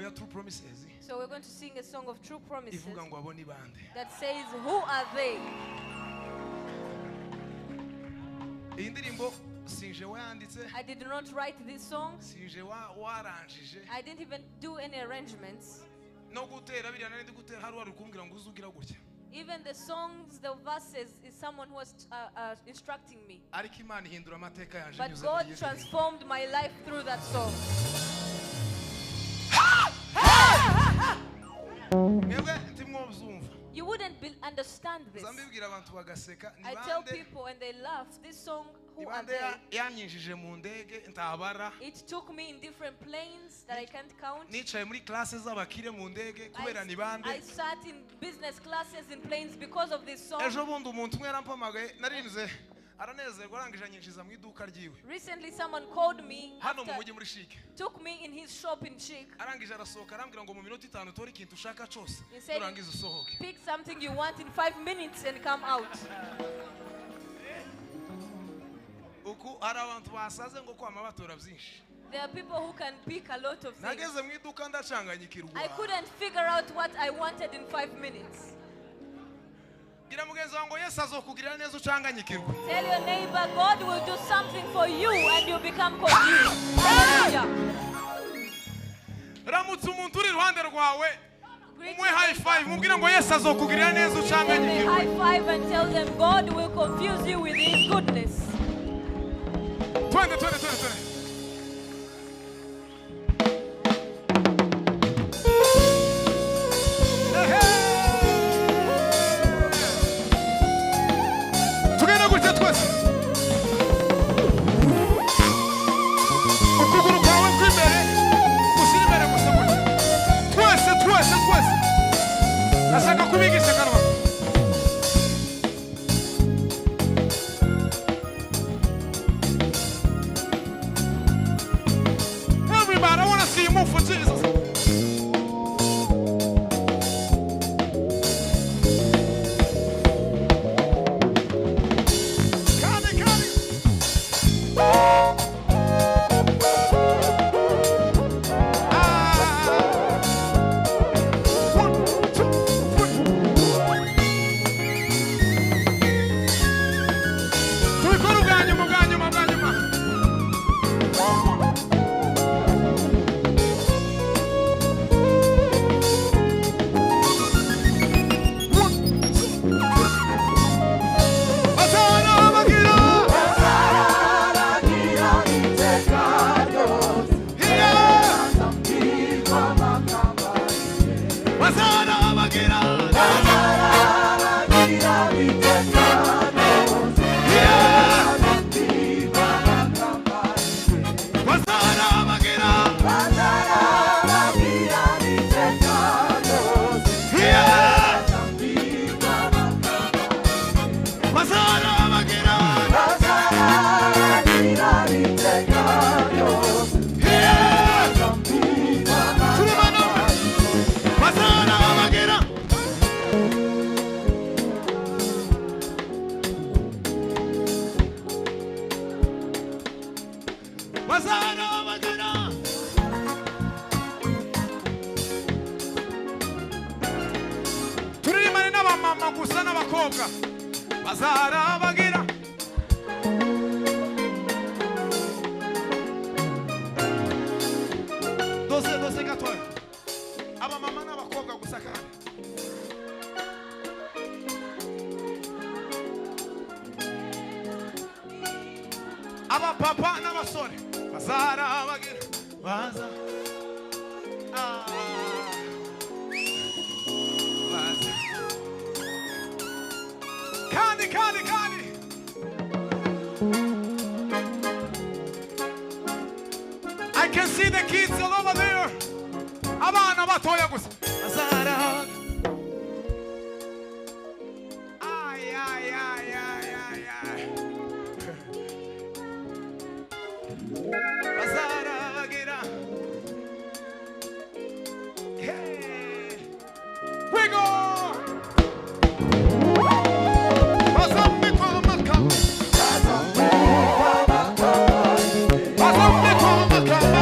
Indirimbo ya True Promises So we're going to sing a song of True Promises ivuga ngo abo ni bande. That says, "Who are they?" Iyi ndirimbo sinje wayanditse. I did not write this song. Sinje wa- waranjije. I didn't even do any arrangements. No gutera biriya nari ndi gutera hari wari kumbwira ngo uzugira gutya. Even the songs, the verses, is someone who was instructing me. Ariko Imana ihindura amateka yanje But inyuze muri God iyi ndirimbo. Transformed my life through that song. Mwebwe ntimwobyumva. You wouldn't understand this. Nza mbibwira abantu bagaseka ni I tell bande. People and they laugh. This song, Ni "Who Are bande They?" ya- yanyinjije mu ndege ntabara. It took me in different planes that I can't count. Nicaye muri classe z'abakire mu ndege kubera ni bande. I sat in business classes in planes because of this song. Ejo bundi umuntu umwe yarampamagaye narinze aranezerwa arangije anyinjiza mu iduka ryiwe. Recently, someone called me, Hano mu mujyi muri CHIC. Took me in his shop in CHIC. Arangije arasohoka arambwira ngo mu minota itanu utore ikintu ushaka cyose He said, nurangiza usohoke. "Pick something you want in 5 minutes and come out." Uku hari abantu basaze ngo kwama batora byinshi. There are people who can pick a lot of things. Nageze mu iduka ndacanganyikirwa. I couldn't figure out what I wanted in 5 minutes. Bwira mugenzi wawe ngo Yesu azokugirira neza ucanganyikirwe. Tell your neighbor, God will do something for you and you become confused. Hallelujah. Ramutse umuntu uri iruhande rwawe Greet umuhe your high neighbor. five mubwire ngo Yesu azokugirira neza Give them a ucanganyikirwe. High five and tell them God will confuse you with his goodness. Twende, twende, twende, twende. Ehe! Tugende gutya twese ukuguru kwawe kw'imbere ushyira imbere gusa gutya twese twese twese ndashaka kubigisha akanwa. Everybody, I want to see you move for Jesus. Kani, kani. Ah. One, two, three. Tubikore ubwa nyuma, ubwa nyuma, ubwa nyuma. One, two, three. Bazarabagira. Yeah. Bazarabagira. Yeah. Bazarabagira. Yeah. Bazarabagira. Yeah. Turabana. Bazarabagira. Bazarabagira. Turirimbane n'abamama gusa n'abakobwa bazarabagira. Dose dose gatoya abamama n'abakobwa gusa kandi abapapa n'abasore bazarabagira baza. Ah. Baza kandi kandi kandi. I can see the kids all over there. Abana batoya gusa bazara. Ay, ay, ay, ay, ay, ay. Bazarabagira. Hey. We go. Bazambikwa amakamba. Bazambikwa amakamba.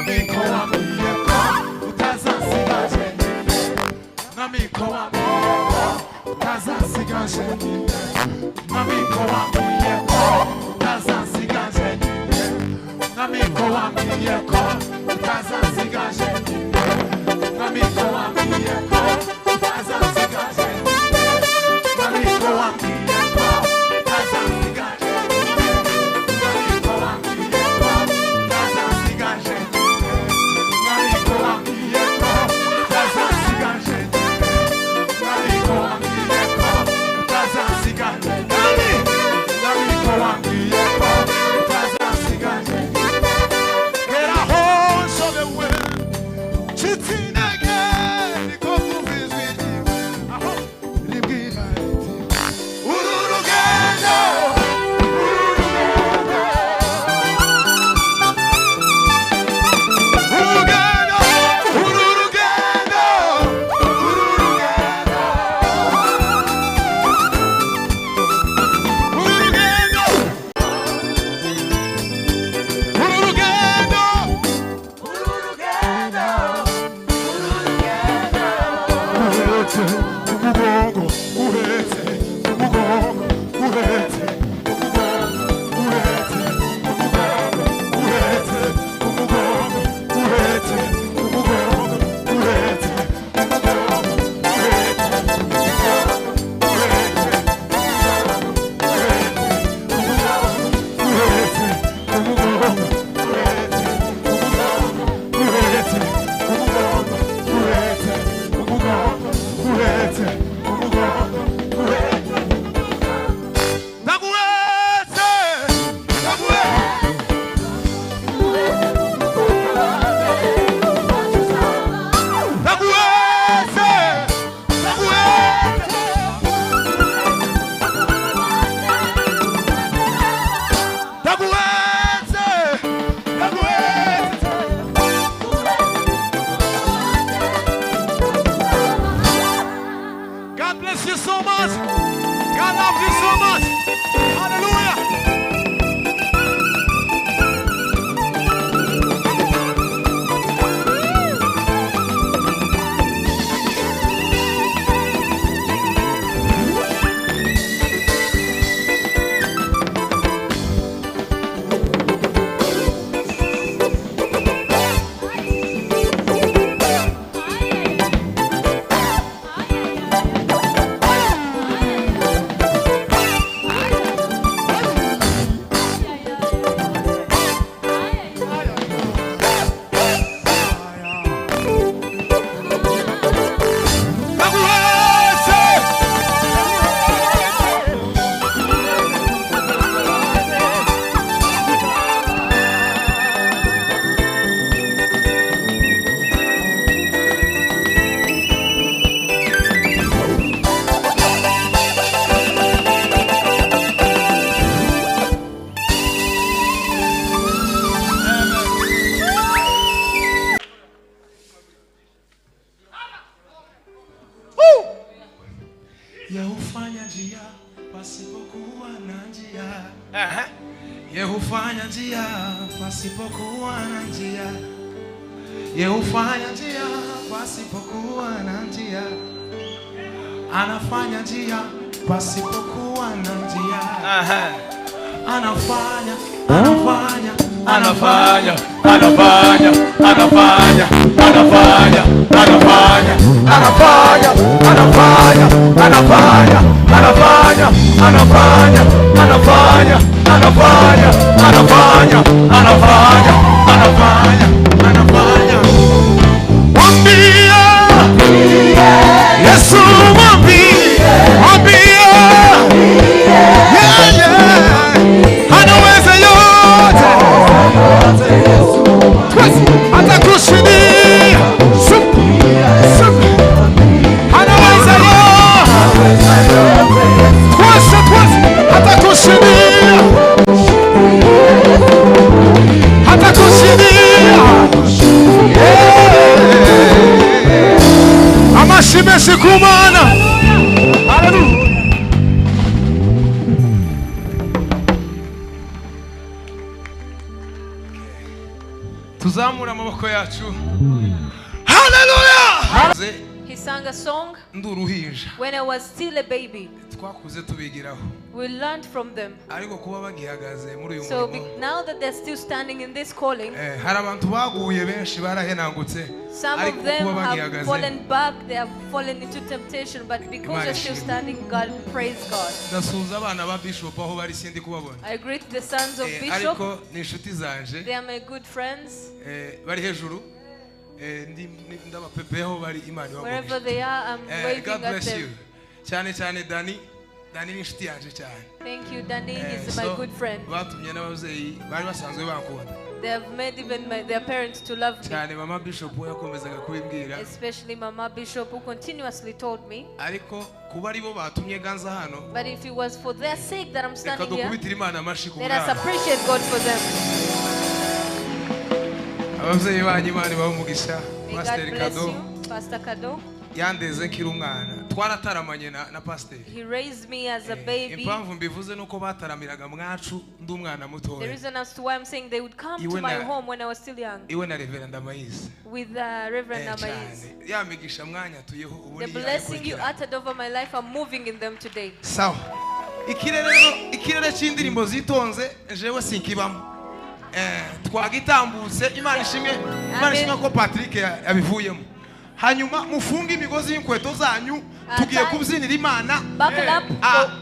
Mwami ko wambwiye ko utazansiga jyenyine. Mwami ko wambwiye ko utazansiga jyenyine. Mwami ko wambwiye ko utazansiga jyenyine. Mwami ko wambwiye ko utazansiga jyenyine. Mwami ko wambwiye ko utazansiga jyenyine. Mwami ko wambwiye ko utazansiga jyenyine. Mwami ko wambwiye ko utazansiga jyenyine. Mwami ko wambwiye ko utazansiga jyenyine. Mwami ko wambwiye ko utazansiga jyenyine. Mwami ko wambwiye ko utazansiga jyenyine. Gera aho nshobewe, ncitse intege, niko kumva ijwi ryiwe, aho ribwira riti, uru rugendo, uru rugendo, uru rugendo, uru rugendo, uru rugendo, uru rugendo, uru rugendo. Uhetse umugongo, uhetse umugongo, uhetse umugongo, uhetse umugongo, uhetse umugongo, uhetse umugongo, uhetse umugongo, uhetse umugongo, uhetse umugongo, uhetse umugongo, uhetse umugongo, uhetse umugongo, uhetse umugongo, uhetse ndaguhetse, ndaguhetse. Ndaguhetse, ndaguhetse. Ndaguhetse, ndaguhetse. God bless you so much. God loves you so much. Hallelujah. Ndaguhetse. Yehufanya njia pasipokuwa na njia. Yehufanya njia pasipokuwa na njia. Yehufanya njia pasipokuwa na njia. Anafanya njia pasipokuwa na njia. Anafanya, anafanya, Anafanya, anafanya, anafanya, anafanya, anafanya, anafanya, anafanya, anafanya, anafanya, anafanya, anafanya, anafanya, anafanya, anafanya, anafanya, anafanya. Mwambie Yesu, mwambie, mwambie, yeah, yeah. Anaweza yote. Twese, atakushindia. Sup, sup. Anaweza yote. Twese, twese, atakushindia. Atakushindia. Yeah. Amashyi menshi ku Mana. Hallelujah. Tuzamure amaboko yacu. Haleluya. He sang a song Ndi uruhinja. when I was still a baby. Twakuze tubigiraho. We learned from them. Ariko kuba bagihagaze muri uyu So murimo, now that they're still standing in this calling, hari abantu baguye benshi barahenangutse, some ariko of them kuba have bagihagaze, fallen back, they have fallen into temptation, but because Imana they're still ishimwe. standing, God, praise God. Ndasuhuza abana ba Bishop aho bari, sindi kubabona. I greet the sons of Bishop. Ariko ni inshuti zanje. They are my good friends. Bari hejuru. Ndabapepeho bari, Imana ibahe Wherever umugisha. they are, I'm waving God at bless them. you. Cyane cyane Dani. Dani ni inshuti yanje cyane. Thank you, Danny. He's my So, good friend. batumye n'ababyeyi bari basanzwe bankunda. They have made even their parents to love me. Cyane mama Bishop we yakomezaga kubimbwira. Especially Mama Bishop, who continuously told me. Ariko kuba aribo batumye ganza hano, But if it was for their sake that I'm reka standing here, dukubitire Imana amashyi ku let us bwabo. appreciate God for them. Ababyeyi banyu Imana ibahe umugisha. May God Pastor bless Kado you, Pastor Kado. yandeze nkiri umwana, twarataramanye na pasiteri. He raised me as a baby. Impamvu mbivuze nuko bataramiraga mwacu ndi umwana The mutoya, reason as to why I'm saying they would come to Iwe my na- home when I was still young iwe na Reverend Amayizi. with Reverend Amayiz. Cyane ya migisha mwanyatuyeho ubu The niyo blessing you ayikurikira. uttered over my life, I'm moving in them today. Sawa, ikirere rero, ikirere cy'indirimbo zitonze jewe sinkibamo. Twagitambutse. Imana ishimwe, Imana ishimwe ko Patrick yabivuyemo. Hanyuma mufunge imigozi y'inkweto zanyu, tugiye kubyinira Imana. Buckle up,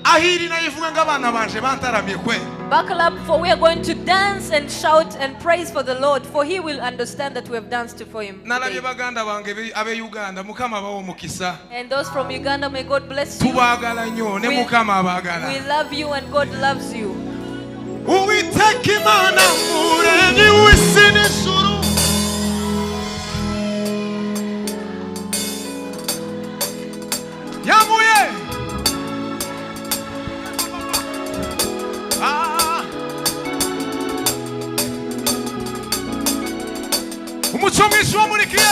Aho iri nayo ivuga ngo abana banje bantaramiye kwe. Buckle up, for we are going to dance and shout and praise for the Lord, for He will understand that we have danced for Him Narabye today. baganda bange abe Uganda, Mukama abawo mukisa. And those from Uganda, may God bless you. Tubagala nnyo ne Mukama abagala. We love you and God loves you. Uwiteka Imana muremyi w'isi n'ijuru, yamuye. Umuco mwinshi wamurikiye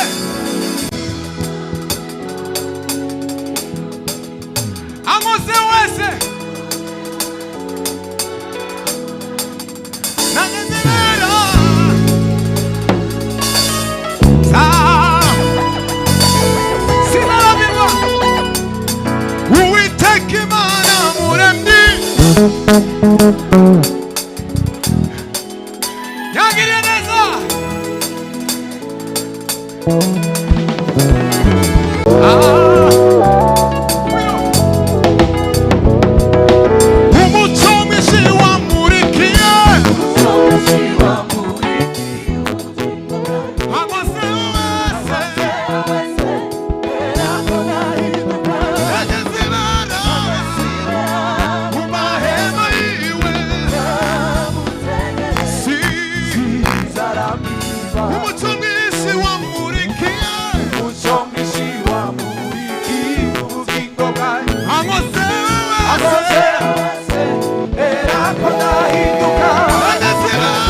amoze wese nanezerera sinarambirwa. Uwiteka Imana muremyi yangiriye neza. Umuco mwinshi wamurikiye amose wese ageze ibara mu mahema yiwe. Si umuco mwinshi wamurikiye amose wese ageze ibara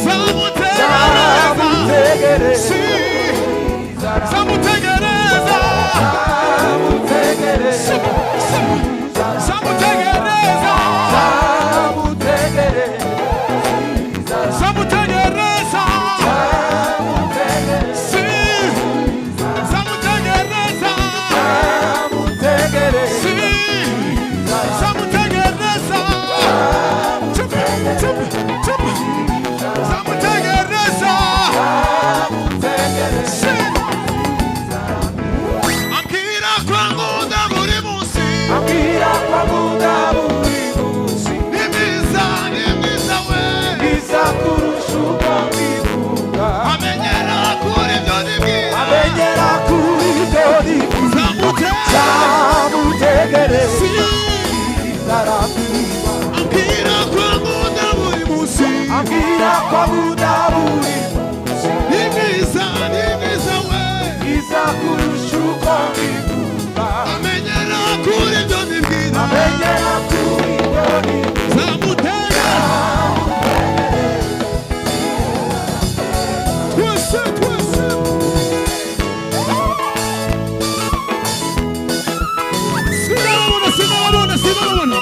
zamutegereza. Si zamutegereza. Zamutegereza. Zamutegereza. Si zamutegereza. Si zamutegereza. Chup, chup, chup. Zamutegereza. Si ambwira ko ankunda buri munsi. Ni mwiza, ni mwiza we. Amenyera kuri ibyo ni bwiza. Zamutegereza. Si ambwira ko ankunda buri munsi. Ambwira ko ankunda buri munsi. Ni mwiza, ni mwiza we. Mwiza kurusha uko mbivuga. Amenyera kuri ibyo ni bwiza. Amenyera kuri ibyo ni Zamutera. Twese, twese. Sinababona, sinababona, sinababona.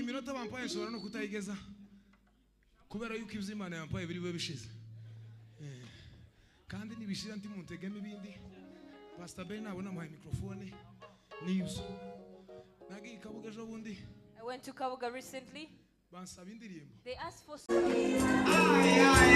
Iminota bampaye nshobora no kutayigeza kubera yuko ibyo Imana yampaye biri bube bishize. Kandi nibishira ntimuntegemo ibindi. Pastor Ben nabona amuhaye mikrofone nibyo. Nagiye i Kabuga ejo bundi, I went to Kabuga recently. bansaba indirimbo. They asked for Ay, ay.